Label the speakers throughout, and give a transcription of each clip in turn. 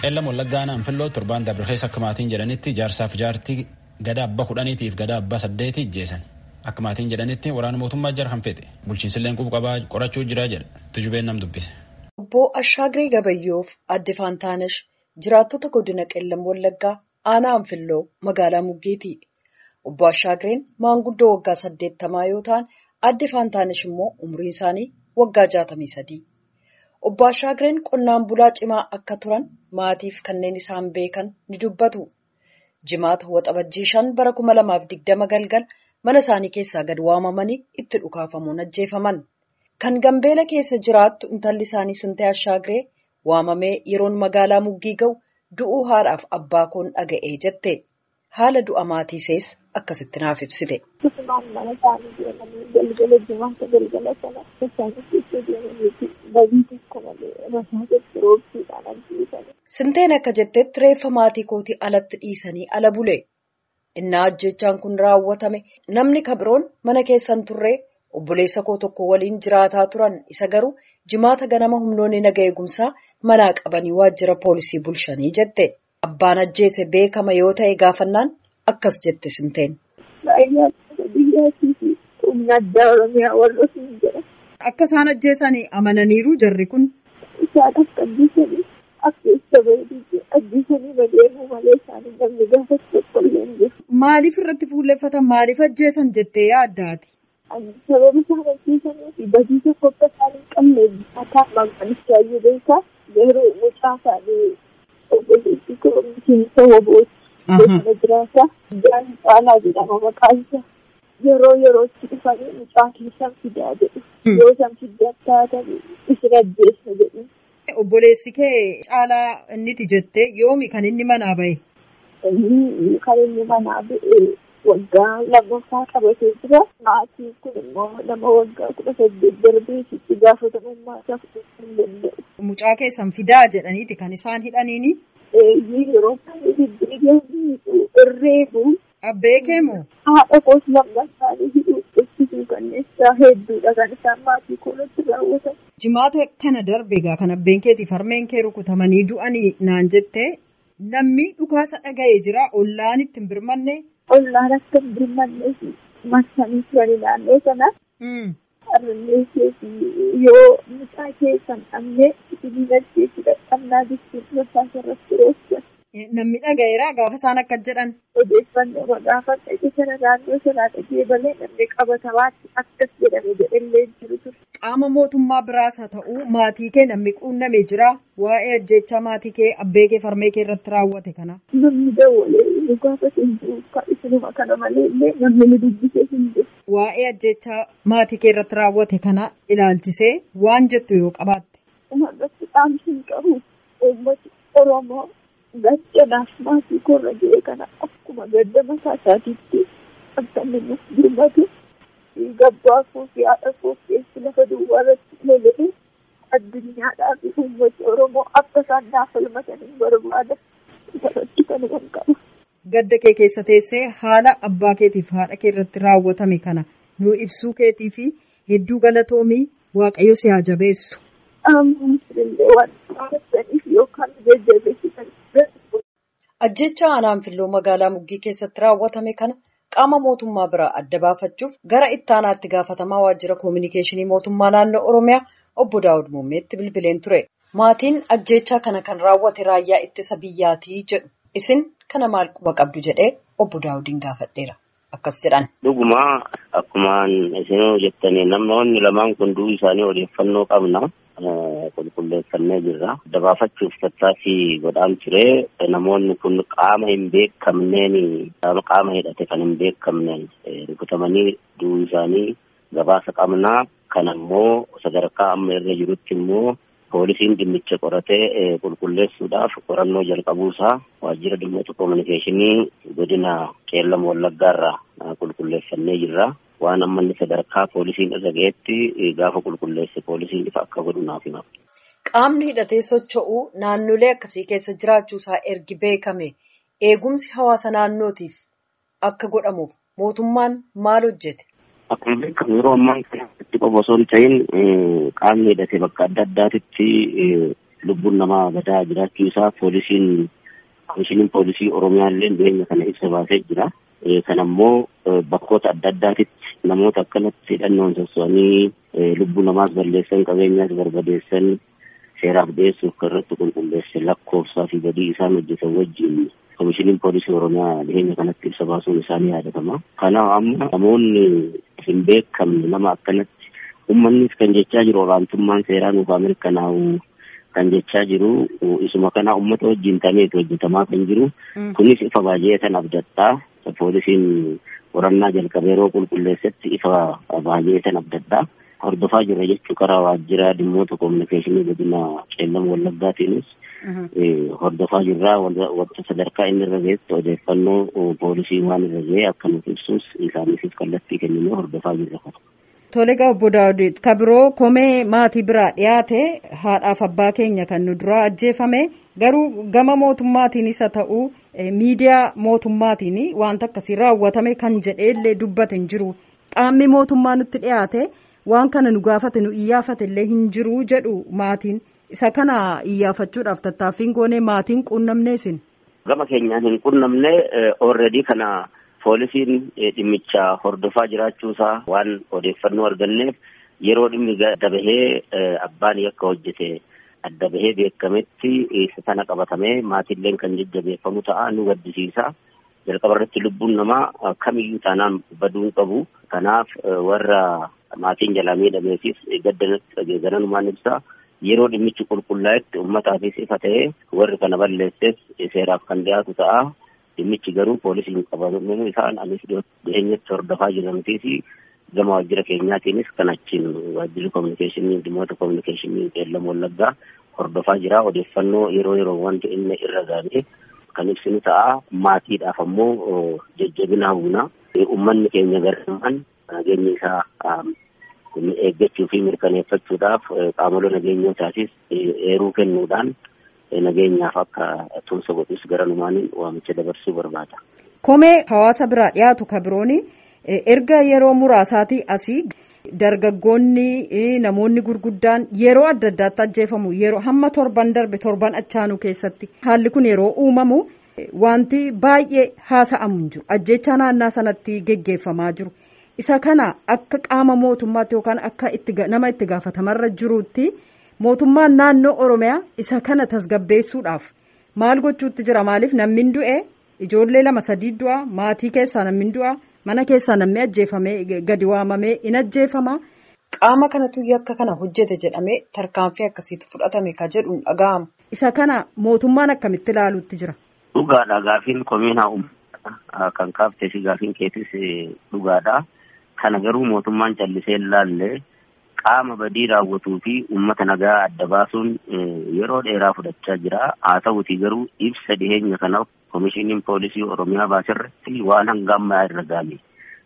Speaker 1: Qeellam Wallaggaa Anfilloo torbaan darbe keessa akka maatiin jedhanitti jaarsaaf jaartii gadaa abbaa 10tiif gadaa abbaa 8 ijjeessan. Akka maatiin jedhanitti waraana mootummaa jara kan fedhe bulchiinsillee qubqabaa qorachuu jira jedha. Tujubeen nam dubbise.
Speaker 2: Obbo Ashaagiree Gabayyoof Adde Faantaanesh jiraattota godina Qeellam Wallaggaa aanaa Anfilloo magaalaa Muggeeti. Obbo Ashaagireen maanguddoo waggaa 80 yoo ta'an Adde Faantaanesh immoo umriin isaanii waggaa 63. Obbo Ashaagireen qonnaan bulaa cimaa akka turan maatiif kanneen isaan beekan ni dubbatu. Jimaata Waxabajjii 5 bara 2020 galgala mana isaanii keessaa gad waamamanii itti dhukaafamuun ajjeefaman. Kan Gambeela keessa jiraattu intalli isaanii Sintee Ashaagiree waamamee yeroon magaalaa Muggii ga'u du'uu haadhaaf abbaa koon dhaga'ee jette. Haala du'a maatii isees akkasitti naaf ibsite.
Speaker 3: Mana isaanii deemanii galgala jimaata galgala sana isaanii keessa deemanii badii tokko malee rasaasa roobsuudhaan ajjeesanii.
Speaker 2: Sinteen akka jettetti reeffa maatii kootii alatti dhiisanii ala bule. Innaa ajjechaan kun raawwatame namni kabiroon mana keessan turree obboleessa koo tokko waliin jiraataa turan isa garuu jimaata ganama humnoonni naga eegumsaa manaa qabanii waajjira poolisii bulshanii jette. Abbaan ajjeese beekama yoo ta'e gaafannaan akkas jette Sinteen.
Speaker 3: Biyyaatii fi humna addaa Oromiyaa warra sun jedhan.
Speaker 4: Akka isaan ajjeesanii amananiiru jarri kun.
Speaker 3: Isaan akka ajjeesanii akka isa bareedee ajjeesanii madeemuu malee isaanii namni gaafatu tokko illee hin jiru.
Speaker 4: Maaliif irratti fuulleffatan maaliif ajjeesan jettee yaaddaati?
Speaker 3: Sababa isaan ajjeesanii fi badii tokko akka isaan hin qabne mataa magaalichaa beekaa garuu mucaa isaanii obboleettii koo miseensa wobooti. Bosona jiraataa Jaan Caalaa jedhama maqaan isaa. Yeroo yerootti dhufanii mucaa keessan fidaa jedhu. Yoo isaan fidaa taatan isin ajjeesna jedhu.
Speaker 4: Obboleessi kee Caalaa inniti jettee yoomi kan inni manaa ba'e?
Speaker 3: Inni kan inni manaa ba'e waggaa lammaffaa qabatee jira. Maatiin kun immoo nama waggaa 18 darbee itti gaafatamummaa isaa fudhachuu hin danda'u.
Speaker 4: Mucaa keessan fidaa jedhaniiti kan isaan hidhaniini?
Speaker 3: Yeroo baay'ee deddeebi'anii irreebu.
Speaker 4: Abbee kee moo?
Speaker 3: Haadha koos lamman isaanii hidhuu ibsituu kanneen isaa hedduudha kan isaan maatii koolatti raawwatan.
Speaker 4: Jimaata kana darbe egaa kan abbeen keetiif harmeen kee rukutamanii du'anii naan jettee namni dhukaasa dhaga'ee jira ollaan itti hin birmanne.
Speaker 3: Ollaan akka hin birmanneef marsanii turanii naannoo sana. Harmee keetii yoo mucaa keessan dhabnee isin ajjeesuu dadhabnaa jechuun rasaasa irratti roobsan.
Speaker 4: Namni dhaga'eera gaafa isaan akka jedhan.
Speaker 3: Odeeffannoo gaafa dhagee sana naannoo sanaa dhagee malee namni qabatamaatti akkas jedhame jedhellee jiru ture.
Speaker 4: Qaama mootummaa biraas haa ta'u maatii kee namni quunname jira waa'ee ajjeechaa maatii kee abbee kee farmee kee irratti raawwate kana.
Speaker 3: Namni dawwalee nu gaafate hin jiru isinuma kana malee illee namni nu dubbisee hin jiru.
Speaker 4: Waa'ee ajjeechaa maatii kee irratti raawwate kana ilaalchisee waan jettu yoo qabaatte.
Speaker 3: Uummatni dhaamsi hin qabu uummati Oromoo. Gaddanaaf maatii koorra ga'e kana akkuma gadda mataa isaatiitti akka inni nuuf birmatu gabbaa koo fi haadha koo keessi lafa duwwaa irratti lola'e addunyaadhaa fi uummati Oromoo akka isaan naaf falmatanii barbaada. Isarratti kanuma qaba.
Speaker 4: Gadda kee keessa teessee haala abbaa keetiif haadha kee irratti raawwatame kana nuu ibsuu keetii fi hedduu galatoomii Waaqayyo si haa jabeessu.
Speaker 3: Waan gaafataniif yookaan jajjabeessitan.
Speaker 2: Ajjeechaa aanaa Anfilloo magaalaa Muggii keessatti raawwatame kana qaama mootummaa biraa adda baafachuuf gara itti aanaatti gaafatamaa waajjira koominikeeshinii mootummaa naannoo Oromiyaa obbo Daawud Muummeetti bilbileen ture. Maatiin ajjeechaa kana kan raawwate raayyaa ittisa biyyaatii jedhu. Isin kana maal quba qabdu jedhee obbo Daawudiin gaafadheera. Akkas jedhan.
Speaker 5: Dhuguma akkumaan isin jettanii namoonni lamaan kun du'uu isaanii odeeffannoo qabna. Qulqulleeffannee jirra. Adda baafachuuf tattaaffii godhaan ture. Namoonni kun qaama hin beekamneen qaama hidhate kan hin beekamneen rukutamanii du'uu isaanii gabaasa qabna. Kan ammoo sadarkaa amma irra jirutti immoo poolisiin dhimmicha qoratee qulqulleessuudhaaf qorannoo jalqabuusaa waajjira dhimmoota koominikeeshinii godina Qeellam Wallaggaarraa qulqulleeffannee jirra. Waan amma inni sadarkaa poolisiin irra ga'etti gaafa qulqulleesse poolisiin ifa akka godhu naaf hima.
Speaker 2: Qaamni hidhatee socho'uu naannolee akkasii keessa jiraachuusaa ergi beekame eegumsi hawaasa naannootiif akka godhamuuf mootummaan maal hojjete?
Speaker 5: Akkuma beekamu yeroo ammaa kanatti qofa osoo hin ta'in qaamni hidhate bakka adda addaatitti Lubbuun namaa badaa jiraachuu isaa poolisiin komishiniin poolisii Oromiyaa illee dhiyeenya kana ibsa baasee jira. Kan ammoo bakkoota adda addaatitti namoota akkanatti hidhannoon sosso'anii lubbuu namaas balleessan qabeenyaas barbadeessan seeraaf dhiyeessuuf kan irratti qulqulleesse lakkoofsaa fi badii isaan hojjetan wajjin komishiniin poolisii Oromiyaa dhiyeenya kanatti ibsa baasuun isaanii yaadatama. Kanaaf amma namoonni hin beekamne nama akkanatti uummannis kan jechaa jiru olaantummaan seeraa nuuf haa mirkanaa'u kan jechaa jiru isuma kana uummata wajjin ta'eetu hojjetamaa kan jiru. Kunis ifa baay'ee kan abdattaa. Poolisiin qorannaa jalqabee yeroo qulqulleessetti ifa baay'ee kan abdattaa. Hordofaa jirra jechuu karaa waajjira dhimmoota koominikeeshinii godina Qeellam Wallaggaatiinis hordofaa jirra. Wanta sadarkaa inni irra ga'etti odeeffannoo poolisii waan irra ga'e akka nuuf ibsus isaaniifis kallattii kenninee hordofaa jirra.
Speaker 4: Tole egaa obbo Daawud ka biroo komee maatii biraa dhiyaate haadhaaf abbaa keenya kan nu duraa ajjeefame garuu gama mootummaatiinis haa ta'u miidiyaa mootummaatiin wanta akkasii raawwatame kan jedhee illee dubbate hin jiru. Qaamni mootummaa nutti dhiyaate waan kana nu gaafate nu iyyaafate illee hin jiru jedhu maatiin. Isa kana iyyaafachuudhaaf tattaaffiin goonee maatiin quunnamnee isin.
Speaker 5: Gama keenyaan hin quunnamne already kana. Poolisiin dhimmicha hordofaa jiraachuusaa waan odeeffannoo arganneef yeroo dhimmi adda bahee abbaan yakka hojjete adda bahee beekametti isa sana qabatamee maatiilleen kan jajjabeeffamu ta'a nu gaddisiisa. Jalqaba irratti lubbuun namaa kamiyyuu taanaan baduu hin qabu. Kanaaf warra maatiin jalaa miidhameefis gadda gananumaan ibsa. Yeroo dhimmichi qulqullaa'etti uummataafis ifa ta'ee warri kana balleesses seeraaf kan dhiyaatu ta'a. Dhimmichi garuu poolisiin qabamuu isaan anis dhiyeenyatti hordofaa jirantiis gama waajjira keenyaatiinis kan achiin waajjirri koominikeeshinii dhimmoota koominikeeshinii Qeellam Wallaggaa hordofaa jira. Odeeffannoo yeroo yeroo wanti inni irra gaane kan ibsinu ta'a. Maatiidhaaf ammoo jajjabina hawwina. Uummanni keenya garmaan nageenya isaa eeggachuu fi mirkaneeffachuudhaaf qaamolee nageenyootaafis eeruu kennuudhaan nageenyaaf akka tumsa godhus gara numaaniin waamicha dabarsuu barbaada.
Speaker 4: Komee hawaasa biraa dhiyaatu ka birooni erga yeroo muraasaatii asii dargaggoonni namoonni gurguddaan yeroo adda addaatti ajjeefamu yeroo hamma torban darbe torban achaanuu keessatti haalli kun yeroo uumamu wanti baay'ee haasa'amu hin jiru ajjeechaa naannaa sanatti geggeeffamaa jiru. Isa kana akka qaama mootummaatti yookaan akka nama itti gaafatamarra jiruutti. Mootummaan naannoo Oromiyaa isa kana tasgabbeessuudhaaf maal gochuutti jira? Maaliif namni du'e ijoollee 2 3 du'a maatii keessaa namni du'a mana keessaa namni ajjeefamee gadi waamamee in ajjeefama.
Speaker 2: Qaama kanatu yakka kana hojjete jedhamee tarkaanfii akkasiitu fudhatame ka jedhuun dhaga'ama.
Speaker 4: Isa kana mootummaan akkamitti ilaaluutti jira?
Speaker 5: Dhugaadha gaafiin komiin haa kan kaaftee fi gaafiin keetis dhugaadha. Kana garuu mootummaan callisee ilaalle. Qaama badii raawwatuu fi uummata nagaa adda baasuun yeroo dheeraa fudhachaa jira. Haa ta'utii garuu ibsa dhiheenya kanaaf komishiniin poolisii Oromiyaa baaserratti waan hanga ammaa irra gaame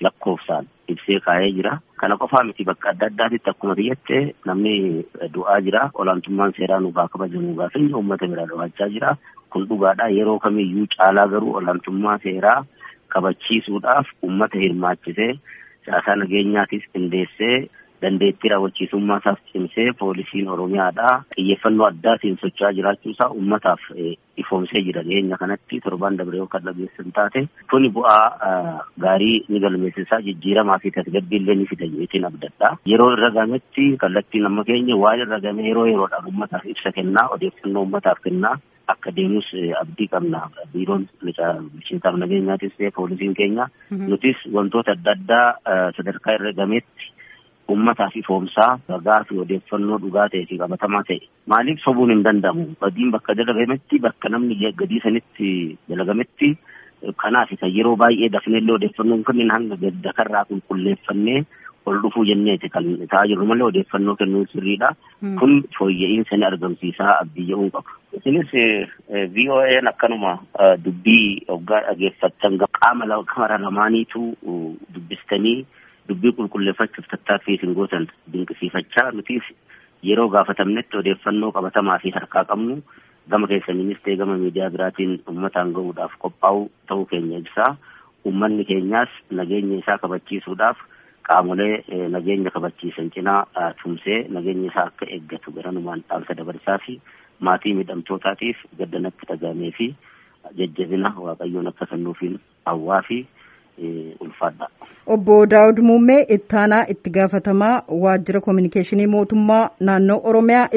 Speaker 5: lakkoofsaan ibsee kaa'ee jira. Kana qofaa miti bakka adda addaatitti akkuma biyyatti namni du'aa jira. Olaantummaan seeraa nuuf haa kabajamu gaafinni uummata biraa dho'achaa jira. Kun dhugaadha. Yeroo kamiyyuu caalaa garuu olaantummaa seeraa kabachiisuudhaaf uummata hirmaachisee caasaa nageenyaatis qindeessee dandeettii raawwachiisummaa isaaf cimsee poolisiin Oromiyaadha. Xiyyeeffannoo addaatiin socho'aa jiraachuu isaa uummataaf ifoomsee jira. Dhiyeenya kanatti torban dabree kan dhageessan taate kuni bu'aa gaarii ni galmeessisaa jijjiiramaa fi tasgabbii illee ni fida jeetiin abdadha. Yeroo irra gametti kallattiin amma keenya waan irra game yeroo yeroodhaan uummataaf ibsa kennaa odeeffannoo uummataaf kennaa akka deemus abdii qabna. Biiroon bulchiinsaaf nageenyaatis ta'e poolisiin keenya nutis wantoota adda addaa sadarkaa irra gametti uummataaf ifoomsaa ragaa fi odeeffannoo dhugaa ta'e fi qabatamaa ta'e maaliif sobuun hin danda'amu badiin bakka dalagametti bakka namni gadii sanitti dalagametti kanaaf isa yeroo baay'ee dafneellee odeeffannoon kennin hanga gaddakarraa qulqulleeffannee ol dhufuu jenneeti kan ta'aa jirru malee odeeffannoo kennuun sirriidha. Kun fooyya'insa ni argamsiisaa abdii jedhuun qaba. Isinis VOA'n akkanuma dubbii hoggaa dhageeffattan qaama kamara lamaaniitu dubbistanii dubbii qulqulleeffachuuf tattaaffii isin gootan dinqisiifachaa nutis yeroo gaafatamnetti odeeffannoo qabatamaa fi harkaa qabnu gama keessaniinis ta'e gama miidiyaa biraatiin uummataan gahuudhaaf qophaa'u ta'uu keenya ibsaa. Uummanni keenyaas nageenya isaa kabachiisuudhaaf qaamolee nageenya kabachiisan cinaa tumsee nageenya isaa akka eeggatu garanumaan dhaamsa dabarsaa fi Maatii miidhamtootaatiif gaddan akka dhagahamee fi jajjabina Waaqayyoon akka kennuufiin hawwaa fi ulfaadha.
Speaker 4: Obbo Daawud Muummee ittaanaa itti gaafatamaa waajjira koominikeeshinii mootummaa naannoo Oromiyaa.